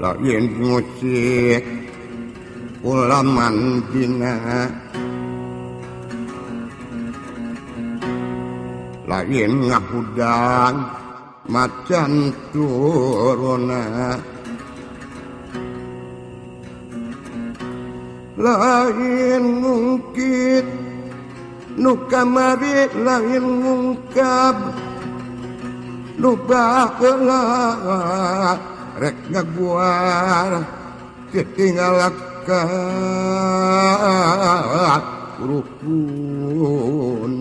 Lain musik ulaman dina, lain ngahudang macan turuna, lain ngungkit nu kamari, lain ngungkap nu baheula rek ngaguar ketinggalaka rukun.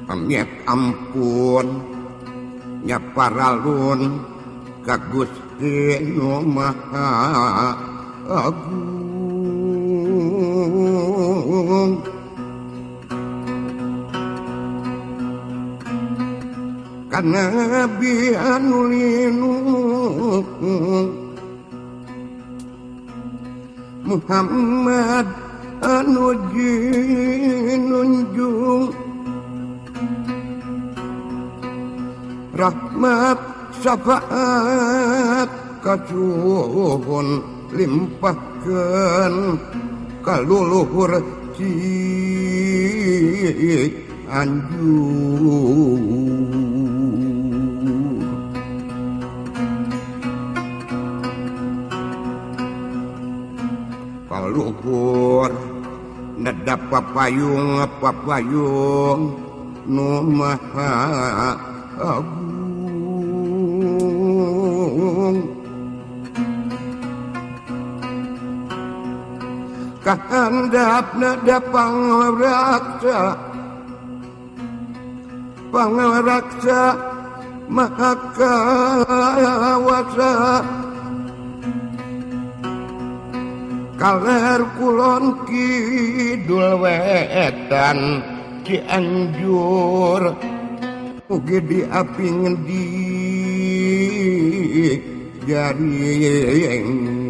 Amit ampun nyaparalun ka Gusti Nu Maha Agung. Ka Nabi anu linung Muhammad anu jinunjung rahmat syafaat kacuhun limpahkeun ka luluhur Cianjur. Kaluhur nedap papayung papayung nu maha agung. Kahandap nada pangraksa, pangraksa maha kawasa, kaler kulon kidul wetan Cianjur ugi diapi ngendi jaring.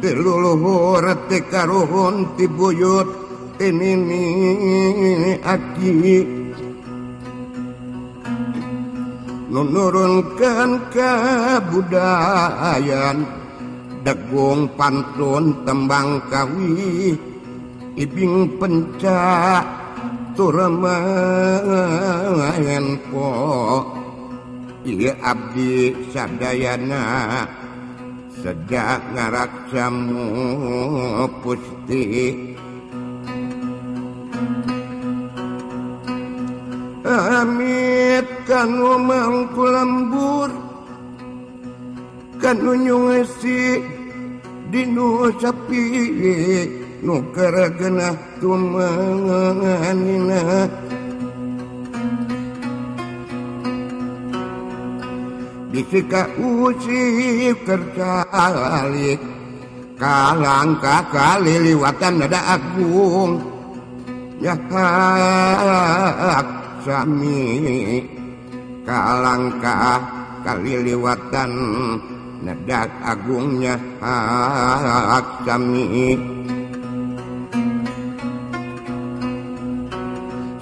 Ti luluhur ti karuhun ti buyut ti nini aki nu nurunkeun kabudayan degung pantun tembang kawi ibing pencak turemaen po ieu abdi sadayana sejak ngaraksamu pusti. Amit kanu mangku lembur kanu nyungesi dinu sapi nu karagenah tumanina bisika usip kercalik kalangka kali liwatan nada agung yahak sami kalangka kali liwatan nada agungnya hak sami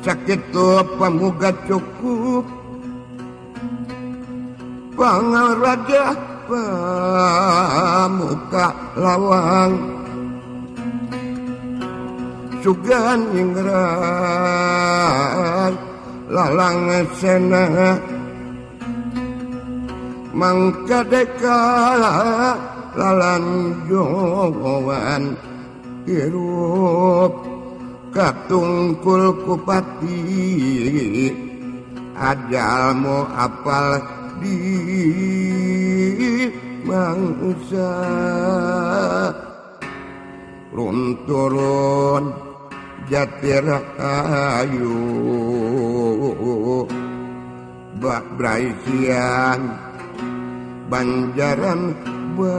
sakitu pamuga cukup pangaraja pamuka lawang sugan ingrat lalang sena. Mangkadeka lalanjoan hirup katungkul kupati ajalmu apal di mangsa runturun jatir ayu bak braisian Banjaran bagja.